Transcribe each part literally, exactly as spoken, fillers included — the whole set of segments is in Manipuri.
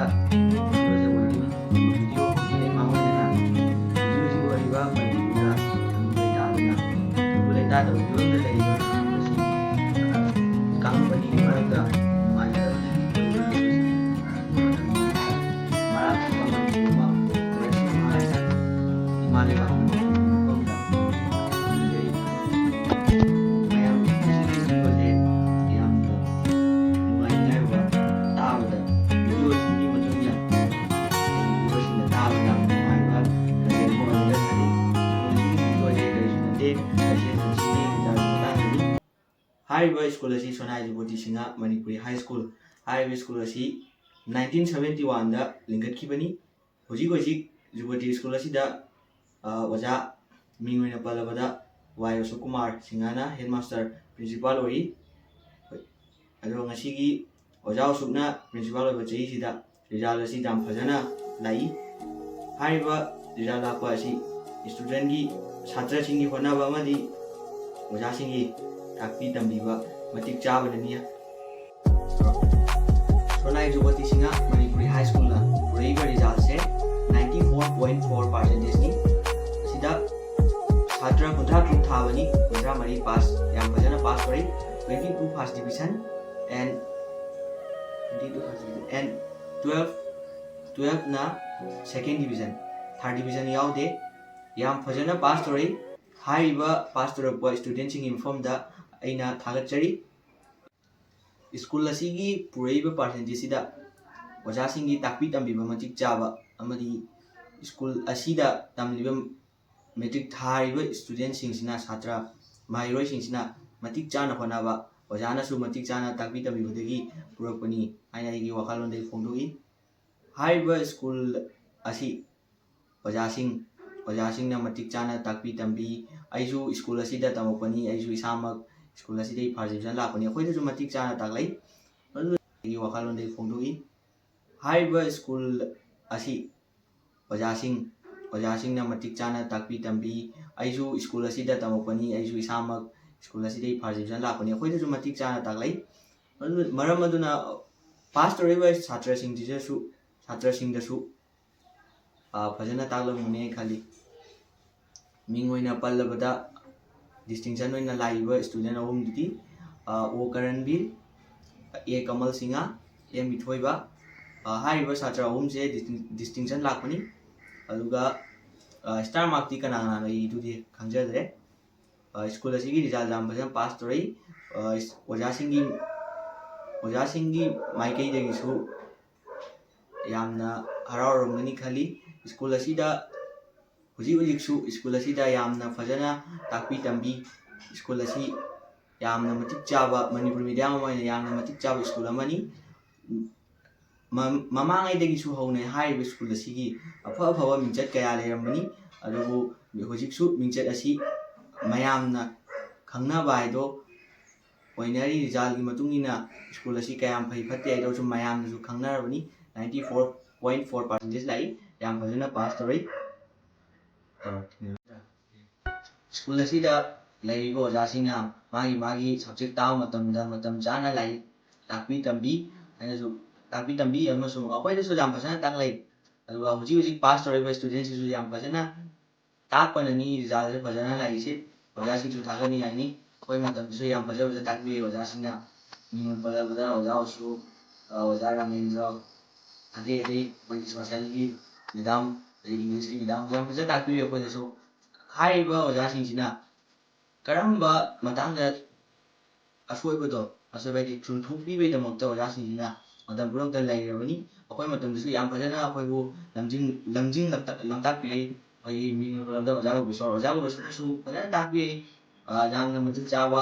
ꯚꯤꯗꯤꯑꯣꯁꯦ ꯑꯣꯏꯗꯣꯏꯅꯤ꯫ ꯚꯤꯗꯤꯑꯣ ꯍꯧꯖꯤꯛ ꯃꯥꯡꯑꯣꯏꯗꯅ ꯍꯧꯖꯤꯛ ꯍꯧꯖꯤꯛ ꯑꯣꯏꯔꯤꯕ ꯃꯅꯤꯄꯨꯔꯗ ꯇꯪꯗꯨ ꯂꯩꯇꯥꯕꯅꯤꯅ, ꯇꯪꯗꯨ ꯂꯩꯇꯥꯗꯕ ꯐꯤꯕꯝꯗ ꯂꯩꯔꯤꯕ ꯑꯁꯤ ꯀꯥꯡꯂꯨꯞ ꯑꯅꯤꯒꯤ ꯃꯔꯛꯇ ꯅꯨꯡꯉꯥꯏꯅꯗꯕ ꯃꯔꯥꯡ ꯀꯥꯏꯕ ꯃꯅꯤꯄꯨꯔ ꯑꯃ ꯑꯣꯏꯔꯛꯁꯅꯨ ꯍꯥꯏꯅ ꯏꯃꯥ ꯂꯩꯕꯥꯛ ꯃꯅꯤꯄꯨꯔꯒꯤ ꯃꯐꯝꯗ ꯈꯨꯔꯨꯝꯖꯔꯤ꯫ ꯃꯌꯥꯝ ꯉꯁꯤꯒꯤ ꯚꯤꯗꯤꯑꯣꯁꯦ ꯌꯥꯝꯅ ꯅꯨꯡꯉꯥꯏꯅꯤꯡꯉꯥꯏ ꯑꯣꯏꯕ ꯇꯥꯕꯗ ꯚꯤꯗꯤꯑꯣꯁꯤꯡꯒꯤ ꯃꯇꯨꯡ ꯏꯟꯅ ꯑꯩꯒꯤ ꯚꯤꯗꯤꯑꯣꯁꯤꯡꯗ ꯇꯥꯕ ꯌꯥꯝꯅ ꯅꯨꯡꯉꯥꯏꯕ ꯀꯟꯇꯦꯟ ꯑꯃ ꯑꯣꯏꯔꯝꯒꯅꯤ ꯈꯜꯂꯤ꯫ ꯉꯁꯤꯒꯤ ꯚꯤꯗꯤꯑꯣꯁꯦ ꯀꯔꯤꯁꯨ ꯅꯠꯇꯦ, ꯂꯥꯏꯁꯦꯟꯁ ꯑꯁꯤꯒꯤ ꯔꯤꯖꯜꯠꯀꯤ ꯃꯇꯥꯡꯗꯅꯤ꯫ ꯍꯥꯏꯔꯤꯕ ꯁ꯭ꯀꯨꯜ ꯑꯁꯤ ꯁꯣꯅꯥꯏ ꯖꯨꯕꯣꯇꯤ ꯁꯤꯡꯍ ꯃꯅꯤꯄꯨꯔꯤ ꯍꯥꯏ ꯁ꯭ꯀꯨꯜ꯫ ꯍꯥꯏꯔꯤꯕ ꯁ꯭ꯀꯨꯜ ꯑꯁꯤ ꯅꯥꯏꯟꯇꯤꯟ ꯁꯚꯦꯟꯇꯤ ꯋꯥꯟꯗ ꯂꯤꯡꯈꯠꯈꯤꯕꯅꯤ꯫ ꯍꯧꯖꯤꯛ ꯍꯧꯖꯤꯛ ꯖꯨꯕꯣꯇꯤ ꯁ꯭ꯀꯨꯜ ꯑꯁꯤꯗ, ꯑ, ꯑꯣꯖꯥ ꯃꯤꯡ ꯑꯣꯏꯅ ꯄꯜꯂꯕꯗ ꯋꯥꯏ ꯑꯁꯣꯛ ꯀꯨꯃꯥꯔ ꯁꯤꯡꯍꯅ ꯍꯦꯗ ꯃꯥꯁꯇꯔ ꯄ꯭ꯔꯤꯟꯁꯤꯄꯥꯜ ꯑꯣꯏꯔꯤ꯫ ꯑꯗꯣ ꯉꯁꯤꯒꯤ ꯑꯣꯖꯥ ꯑꯁꯣꯛꯅ ꯄ꯭ꯔꯤꯟꯁꯤꯄꯥꯜ ꯑꯣꯏꯕ ꯆꯍꯤꯁꯤꯗ ꯔꯤꯖꯜ ꯑꯁꯤ ꯌꯥꯝ ꯐꯖꯅ ꯂꯥꯛꯏ꯫ ꯍꯥꯏꯔꯤꯕ ꯔꯤꯖꯜ ꯂꯥꯛꯄ ꯑꯁꯤ ꯁ꯭ꯇꯨꯗꯦꯟꯒꯤ, ꯁꯥꯇ꯭ꯔꯁꯤꯡꯒꯤ ꯍꯣꯠꯅꯕ ꯑꯃꯗꯤ ꯑꯣꯖꯥꯁꯤꯡꯒꯤ ꯇꯥꯛꯄꯤ ꯇꯝꯕꯤꯕ ꯃꯇꯤꯛ ꯆꯥꯕꯅꯅꯤ꯫ ꯁꯣꯅꯥꯏ ꯖꯨꯕꯣꯇꯤ ꯁꯤꯡꯍ ꯃꯅꯤꯄꯨꯔꯤ ꯍꯥꯏ ꯁ꯭ꯀꯨꯜꯅ ꯄꯨꯔꯛꯏꯕ ꯔꯤꯖꯜꯁꯦ ꯅꯥꯏꯟꯇꯤ ꯐꯣꯔ ꯄꯣꯏꯟ ꯐꯣꯔ ꯄꯥꯔꯁꯦꯟꯇꯦꯖꯅꯤ꯫ ꯑꯁꯤꯗ ꯁꯥꯇ꯭ꯔ ꯀꯨꯟꯊ꯭ꯔꯥ ꯇꯔꯨꯛ ꯊꯥꯕꯅꯤ, ꯀꯨꯟꯊ꯭ꯔꯥ ꯃꯔꯤ ꯄꯥꯁ, ꯌꯥꯝ ꯐꯖꯅ ꯄꯥꯁ ꯇꯧꯔꯤ꯫ Twenty two first division and twenty two first division and twelve, twelveꯅ second division, third division ꯌꯥꯎꯗꯦ꯫ ꯌꯥꯝ ꯐꯖꯅ ꯄꯥꯁ ꯇꯧꯔꯛꯏ꯫ ꯍꯥꯏꯔꯤꯕ ꯄꯥꯁ ꯇꯧꯔꯛꯄ ꯁ꯭ꯇꯨꯗꯦꯟꯁꯤꯡꯒꯤ ꯃꯐꯝꯗ ꯑꯩꯅ ꯊꯥꯒꯠꯆꯔꯤ꯫ ꯁ꯭ꯀꯨꯜ ꯑꯁꯤꯒꯤ ꯄꯨꯔꯛꯏꯕ ꯄꯥꯔꯁꯦꯟꯇꯦꯖꯁꯤꯗ ꯑꯣꯖꯥꯁꯤꯡꯒꯤ ꯇꯥꯛꯄꯤ ꯇꯝꯕꯤꯕ ꯃꯇꯤꯛ ꯆꯥꯕ ꯑꯃꯗꯤ ꯁ꯭ꯀꯨꯜ ꯑꯁꯤꯗ ꯇꯝꯂꯤꯕ ꯃꯦꯇ꯭ꯔꯤꯛ ꯊꯥꯔꯤꯕ ꯁ꯭ꯇꯨꯗꯦꯟꯁꯤꯡꯁꯤꯅ, ꯁꯥꯇ꯭ꯔ ꯃꯍꯩꯔꯣꯏꯁꯤꯡꯁꯤꯅ ꯃꯇꯤꯛ ꯆꯥꯅ ꯍꯣꯠꯅꯕ, ꯑꯣꯖꯥꯅꯁꯨ ꯃꯇꯤꯛ ꯆꯥꯅ ꯇꯥꯛꯄꯤ ꯇꯝꯕꯤꯕꯗꯒꯤ ꯄꯨꯔꯛꯄꯅꯤ ꯍꯥꯏꯅ ꯑꯩꯒꯤ ꯋꯥꯈꯜꯂꯣꯟꯗꯒꯤ ꯐꯣꯡꯗꯣꯛꯏ꯫ ꯍꯥꯏꯔꯤꯕ ꯁ꯭ꯀꯨꯜ ꯑꯁꯤ ꯑꯣꯖꯥꯁꯤꯡ, ꯑꯣꯖꯥꯁꯤꯡꯅ ꯃꯇꯤꯛ ꯆꯥꯅ ꯇꯥꯛꯄꯤ ꯇꯝꯕꯤ꯫ ꯑꯩꯁꯨ ꯁ꯭ꯀꯨꯜ ꯑꯁꯤꯗ ꯇꯝꯃꯛꯄꯅꯤ, ꯑꯩꯁꯨ ꯏꯁꯥꯃꯛ ꯁ꯭ꯀꯨꯜ ꯑꯁꯤꯗꯒꯤ ꯐꯥꯔꯁ ꯗꯤꯕꯤꯖꯟ ꯂꯥꯛꯄꯅꯤ, ꯑꯩꯈꯣꯏꯗꯁꯨ ꯃꯇꯤꯛ ꯆꯥꯅ ꯇꯥꯛꯂꯛꯏ꯫ ꯑꯗꯨꯅ ꯑꯩꯒꯤ ꯋꯥꯈꯜꯂꯣꯟꯗꯒꯤ ꯐꯣꯡꯗꯣꯛꯏ꯫ ꯍꯥꯏꯔꯤꯕ ꯁ꯭ꯀꯨꯜ ꯑꯁꯤ ꯑꯣꯖꯥꯁꯤꯡ, ꯑꯣꯖꯥꯁꯤꯡꯅ ꯃꯇꯤꯛ ꯆꯥꯅ ꯇꯥꯛꯄꯤ ꯇꯝꯕꯤ꯫ ꯑꯩꯁꯨ ꯁ꯭ꯀꯨꯜ ꯑꯁꯤꯗ ꯇꯝꯃꯛꯄꯅꯤ, ꯑꯩꯁꯨ ꯏꯁꯥꯃꯛ ꯁ꯭ꯀꯨꯜ ꯑꯁꯤꯗꯒꯤ ꯐꯥꯔꯁ ꯗꯤꯕꯤꯖꯟ ꯂꯥꯛꯄꯅꯤ, ꯑꯩꯈꯣꯏꯗꯁꯨ ꯃꯇꯤꯛ ꯆꯥꯅ ꯇꯥꯛꯂꯛꯏ꯫ ꯑꯗꯨ ꯃꯔꯝ ꯑꯗꯨꯅ ꯄꯥꯁ ꯇꯧꯔꯛꯏꯕ ꯁꯥꯇ꯭ꯔꯁꯤꯡꯁꯤꯗꯁꯨ, ꯁꯥꯇ꯭ꯔꯁꯤꯡꯗꯁꯨ ꯐꯖꯅ ꯇꯥꯛꯂꯝꯒꯅꯤ ꯈꯜꯂꯤ꯫ ꯃꯤꯡ ꯑꯣꯏꯅ ꯄꯜꯂꯕꯗ ꯗꯤꯁꯇꯤꯡꯁꯟ ꯑꯣꯏꯅ ꯂꯥꯛꯏꯕ ꯁ꯭ꯇꯨꯗꯦꯟ ꯑꯍꯨꯝꯗꯨꯗꯤ ꯑꯣ ꯀꯔꯟꯕꯤꯔ, ꯑꯦ ꯀꯃꯜ ꯁꯤꯡꯍ, ꯑꯦ ꯃꯤꯊꯣꯏꯕ꯫ ꯍꯥꯏꯔꯤꯕ ꯁꯥꯇ꯭ꯔ ꯑꯍꯨꯝꯁꯦ ꯗꯤꯁꯇꯤꯡꯁꯟ ꯂꯥꯛꯄꯅꯤ꯫ ꯑꯗꯨꯒ ꯁ꯭ꯇꯥꯔ ꯃꯥꯔꯛꯇꯤ ꯀꯅꯥ ꯀꯅꯥꯅꯣ ꯏꯗꯨꯗꯤ ꯈꯪꯖꯗ꯭ꯔꯦ꯫ ꯁ꯭ꯀꯨꯜ ꯑꯁꯤꯒꯤ ꯔꯤꯖꯜ ꯌꯥꯝ ꯐꯖꯅ ꯄꯥꯁ ꯇꯧꯔꯛꯏ꯫ ꯑꯣꯖꯥꯁꯤꯡꯒꯤ ꯑꯣꯖꯥꯁꯤꯡꯒꯤ ꯃꯥꯏꯀꯩꯗꯒꯤꯁꯨ ꯌꯥꯝꯅ ꯍꯔꯥꯎꯔꯝꯒꯅꯤ ꯈꯜꯂꯤ꯫ ꯁ꯭ꯀꯨꯜ ꯑꯁꯤꯗ ꯍꯧꯖꯤꯛ ꯍꯧꯖꯤꯛꯁꯨ ꯁ꯭ꯀꯨꯜ ꯑꯁꯤꯗ ꯌꯥꯝꯅ ꯐꯖꯅ ꯇꯥꯛꯄꯤ ꯇꯝꯕꯤ꯫ ꯁ꯭ꯀꯨꯜ ꯑꯁꯤ ꯌꯥꯝꯅ ꯃꯇꯤꯛ ꯆꯥꯕ, ꯃꯅꯤꯄꯨꯔ ꯃꯦꯗꯤꯌꯝ ꯑꯃ ꯑꯣꯏꯅ ꯌꯥꯝꯅ ꯃꯇꯤꯛ ꯆꯥꯕ ꯁ꯭ꯀꯨꯜ ꯑꯃꯅꯤ꯫ ꯃꯃꯥꯡꯉꯩꯗꯒꯤꯁꯨ ꯍꯧꯅ ꯍꯥꯏꯔꯤꯕ ꯁ꯭ꯀꯨꯜ ꯑꯁꯤꯒꯤ ꯑꯐ ꯑꯐꯕ ꯃꯤꯡꯆꯠ ꯀꯌꯥ ꯂꯩꯔꯝꯕꯅꯤ꯫ ꯑꯗꯨꯕꯨ ꯍꯧꯖꯤꯛꯁꯨ ꯃꯤꯡꯆꯠ ꯑꯁꯤ ꯃꯌꯥꯝꯅ ꯈꯪꯅꯕ ꯍꯥꯏꯗꯣ ꯑꯣꯏꯅꯔꯤ꯫ ꯔꯤꯖꯜꯒꯤ ꯃꯇꯨꯡ ꯏꯟꯅ ꯁ꯭ꯀꯨꯜ ꯑꯁꯤ ꯀꯌꯥꯝ ꯐꯩ ꯐꯠꯇꯦ ꯍꯥꯏꯗꯣꯁꯨ ꯃꯌꯥꯝꯅꯁꯨ ꯈꯪꯅꯔꯕꯅꯤ꯫ Ninety four point four percentage ꯂꯥꯛꯏ꯫ ꯌꯥꯝ ꯐꯖꯅ ꯄꯥꯁ ꯇꯧꯔꯛꯏ꯫ ꯁ꯭ꯀꯨꯜ ꯑꯁꯤꯗ ꯂꯩꯔꯤꯕ ꯑꯣꯖꯥꯁꯤꯡꯅ ꯃꯥꯒꯤ ꯃꯥꯒꯤ ꯁꯕꯖꯦꯛ ꯇꯥꯕ ꯃꯇꯝꯗ ꯃꯇꯝ ꯆꯥꯅ ꯂꯥꯏꯔꯤꯛ ꯇꯥꯛꯄꯤ ꯇꯝꯕꯤ꯫ ꯑꯩꯅꯁꯨ ꯇꯥꯛꯄꯤ ꯇꯝꯕꯤ ꯑꯃꯁꯨꯡ ꯑꯩꯈꯣꯏꯗꯁꯨ ꯌꯥꯝ ꯐꯖꯅ ꯇꯥꯛꯂꯛꯏ꯫ ꯑꯗꯨꯒ ꯍꯧꯖꯤꯛ ꯍꯧꯖꯤꯛ ꯄꯥꯁ ꯇꯧꯔꯤꯕ ꯁ꯭ꯇꯨꯗꯦꯟꯁꯤꯡꯁꯨ ꯌꯥꯝ ꯐꯖꯅ ꯇꯥꯛꯄꯅꯅꯤ ꯔꯤꯖꯜꯁꯦ ꯐꯖꯅ ꯂꯥꯛꯏꯁꯦ꯫ ꯑꯣꯖꯥꯁꯤꯡꯁꯨ ꯊꯥꯒꯠꯅꯤꯡꯉꯥꯏꯅꯤ꯫ ꯑꯩꯈꯣꯏ ꯃꯇꯝꯗꯁꯨ ꯌꯥꯝ ꯐꯖ ꯐꯖ ꯇꯥꯛꯄꯤꯔꯦ ꯑꯣꯖꯥꯁꯤꯡꯅ꯫ ꯃꯤꯡ ꯄꯜꯂꯕꯗ ꯑꯣꯖꯥ ꯑꯣꯁꯨ, ꯑꯣꯖꯥ ꯔꯥꯃꯦꯟꯗ꯭ꯔ, ꯑꯇꯩ ꯑꯇꯩ ꯑꯩꯈꯣꯏꯒꯤ ꯁꯣꯁꯦꯜꯒꯤ ꯃꯦꯗꯥꯝ, ꯑꯗꯩ ꯏꯪꯂꯤꯁꯀꯤ ꯃꯦꯗꯥꯝ ꯌꯥꯝ ꯐꯖꯅ ꯇꯥꯛꯄꯤꯔꯦ ꯑꯩꯈꯣꯏꯗꯁꯨ꯫ ꯍꯥꯏꯔꯤꯕ ꯑꯣꯖꯥꯁꯤꯡꯁꯤꯅ ꯀꯔꯝꯕ ꯃꯇꯥꯡꯗ ꯑꯁꯣꯏꯕꯗꯣ, ꯑꯁꯣꯏꯕ ꯍꯥꯏꯗꯤ ꯆꯨꯝꯊꯣꯛꯄꯤꯕꯒꯤꯗꯃꯛꯇ ꯑꯣꯖꯥꯁꯤꯡꯁꯤꯅ ꯃꯇꯝ ꯄꯨꯝꯅꯃꯛꯇ ꯂꯩꯔꯕꯅꯤ꯫ ꯑꯩꯈꯣꯏ ꯃꯇꯝꯗꯁꯨ ꯌꯥꯝ ꯐꯖꯅ ꯑꯩꯈꯣꯏꯕꯨ ꯂꯝꯖꯤꯡ ꯂꯝꯖꯤꯡ ꯂꯝꯇꯥꯛ- ꯂꯝꯇꯥꯛꯄꯤꯔꯤ꯫ ꯑꯩꯈꯣꯏꯒꯤ ꯃꯤꯡ ꯄꯜꯂꯕꯗ ꯑꯣꯖꯥ ꯔꯣꯕꯤꯁꯣꯔ, ꯑꯣꯖꯥ ꯔꯣꯕꯤꯁꯣꯔꯅꯁꯨ ꯐꯖꯅ ꯇꯥꯛꯄꯤꯔꯤ꯫ ꯑ, ꯌꯥꯝꯅ ꯃꯇꯤꯛ ꯆꯥꯕ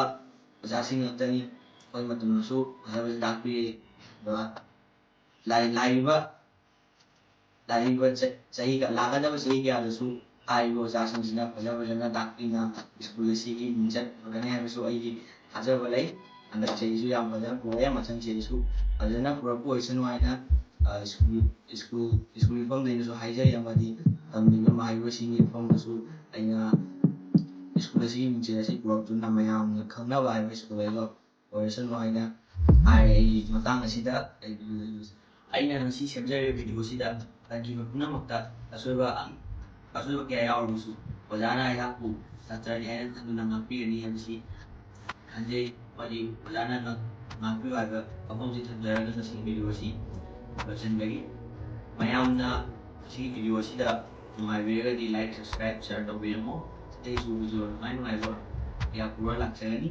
ꯑꯣꯖꯥꯁꯤꯡ ꯉꯥꯛꯇꯅꯤ꯫ ꯑꯩꯈꯣꯏ ꯃꯇꯝꯗꯁꯨ ꯐꯖ ꯐꯖꯅ ꯇꯥꯛꯄꯤꯔꯤ꯫ ꯑꯗꯨꯒ ꯂꯥꯏ- ꯂꯥꯛꯏꯕ ꯂꯥꯛꯏꯕ ꯆ- ꯆꯍꯤ ꯀ- ꯂꯥꯛꯀꯗꯕ ꯆꯍꯤ ꯀꯌꯥꯗꯁꯨ ꯍꯥꯏꯔꯤꯕ ꯑꯣꯖꯥꯁꯤꯡꯁꯤꯅ ꯐꯖ ꯐꯖꯅ ꯇꯥꯛꯄꯤꯅ ꯁ꯭ꯀꯨꯜ ꯑꯁꯤꯒꯤ ꯃꯤꯡꯆꯠ ꯐꯒꯅꯤ ꯍꯥꯏꯕꯁꯨ ꯑꯩꯒꯤ ꯊꯥꯖꯕ ꯂꯩ꯫ ꯍꯟꯗꯛ ꯆꯍꯤꯁꯨ ꯌꯥꯝ ꯐꯖꯅ ꯄꯨꯔꯛꯑꯦ, ꯃꯊꯪ ꯆꯍꯤꯁꯨ ꯐꯖꯅ ꯄꯨꯔꯛꯄ ꯑꯣꯏꯁꯅꯨ ꯍꯥꯏꯅ, ꯑ, ꯁ꯭ꯀꯨꯜ ꯁ꯭ꯀꯨꯜ ꯁ꯭ꯀꯨꯜ ꯃꯤꯐꯝꯗꯩꯅꯁꯨ ꯍꯥꯏꯖꯔꯤ꯫ ꯑꯃꯗꯤ ꯇꯝꯂꯤꯕ ꯃꯍꯩꯔꯣꯏꯁꯤꯡꯒꯤ ꯃꯐꯝꯗꯁꯨ ꯑꯩꯅ ꯁ꯭ꯀꯨꯜ ꯑꯁꯤꯒꯤ ꯃꯤꯡꯆꯠ ꯑꯁꯤ ꯄꯨꯔꯛꯇꯨꯅ ꯃꯌꯥꯝꯅ ꯈꯪꯅꯕ ꯍꯥꯏꯕ ꯁ꯭ꯀꯨꯜ ꯑꯗꯣ ꯑꯣꯏꯔꯁꯅꯨ ꯍꯥꯏꯅ ꯍꯥꯏꯔꯦ꯫ ꯑꯩ ꯃꯇꯥꯡ ꯑꯁꯤꯗ ꯑꯩ ꯑꯩꯅ ꯉꯁꯤ ꯁꯦꯝꯖꯔꯤꯕ ꯚꯤꯗꯤꯑꯣꯁꯤꯗ ꯇꯝꯈꯤꯕ ꯄꯨꯝꯅꯃꯛꯇ ꯑꯁꯣꯏꯕ ꯑꯁꯣꯏꯕ ꯀꯌꯥ ꯌꯥꯎꯔꯕꯁꯨ ꯑꯣꯖꯥꯅ ꯑꯩꯍꯥꯛꯄꯨ ꯁꯥꯇ꯭ꯔꯅꯤ ꯍꯥꯏꯅ ꯈꯟꯗꯨꯅ ꯉꯥꯛꯄꯤꯒꯅꯤ ꯍꯥꯏꯕꯁꯤ ꯈꯟꯖꯩ꯫ ꯑꯃꯗꯤ ꯑꯣꯖꯥꯅ ꯉꯥꯛ- ꯉꯥꯛꯄꯤꯌꯨ ꯍꯥꯏꯕ ꯋꯥꯐꯝꯁꯤ ꯊꯝꯖꯔꯒ ꯉꯁꯤꯒꯤ ꯚꯤꯗꯤꯑꯣ ꯑꯁꯤ ꯂꯣꯏꯁꯤꯟꯕꯒꯤ ꯃꯌꯥꯝꯅ ꯉꯁꯤꯒꯤ ꯚꯤꯗꯤꯑꯣ ꯑꯁꯤꯗ ꯅꯨꯡꯉꯥꯏꯕꯤꯔꯒꯗꯤ like, subscribe, share ꯇꯧꯕꯤꯔꯝꯃꯣ꯫ ꯑꯇꯩꯁꯨ ꯚꯤꯗꯤꯑꯣ ꯅꯨꯡꯉꯥꯏ ꯅꯨꯡꯉꯥꯏꯕ ꯀꯌꯥ ꯄꯨꯔ ꯂꯥꯛꯆꯒꯅꯤ꯫